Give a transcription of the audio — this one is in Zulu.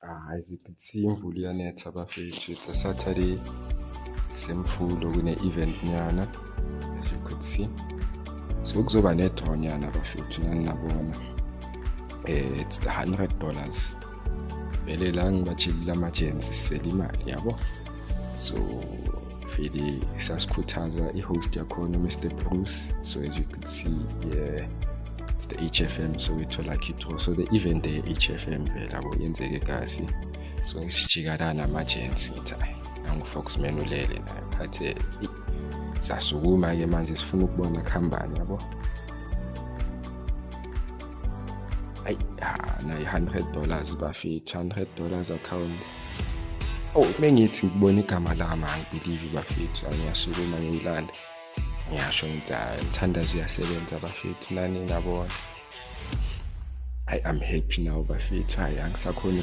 As you can see, imvula iyanetha bafethu. It's a Saturday, semfulo kune-event nyana, as you could see. So kuzoba ne-draw nyana bafethu, nani nabona. It's the $100. Vele la ngibatshelile ama-gents sisele imali yabo. So vele sasikhuthaza i-host yakhona Mr Bruce. So as you could see, yeah, it's the HFM, so we lucky draw. So the event the HFM vele yabo yenzeke kasi. So sijika la nama-gents ngithi ayi nangu-Foxman ulele naye khathele. Sasukuma ke manje sifuna ukubona kuhambani yabo. Ayi nayi $100 bafethu, $100 account. Oh, mengithi ngibona igama lami angibelieve bafethu, ngiyasukuma ngiyilanda. Ngiyasho ngithi hayi umthandazo uyasebenza bafethu, nani nabona. I am happy now bafethu, hayi angisakhoni.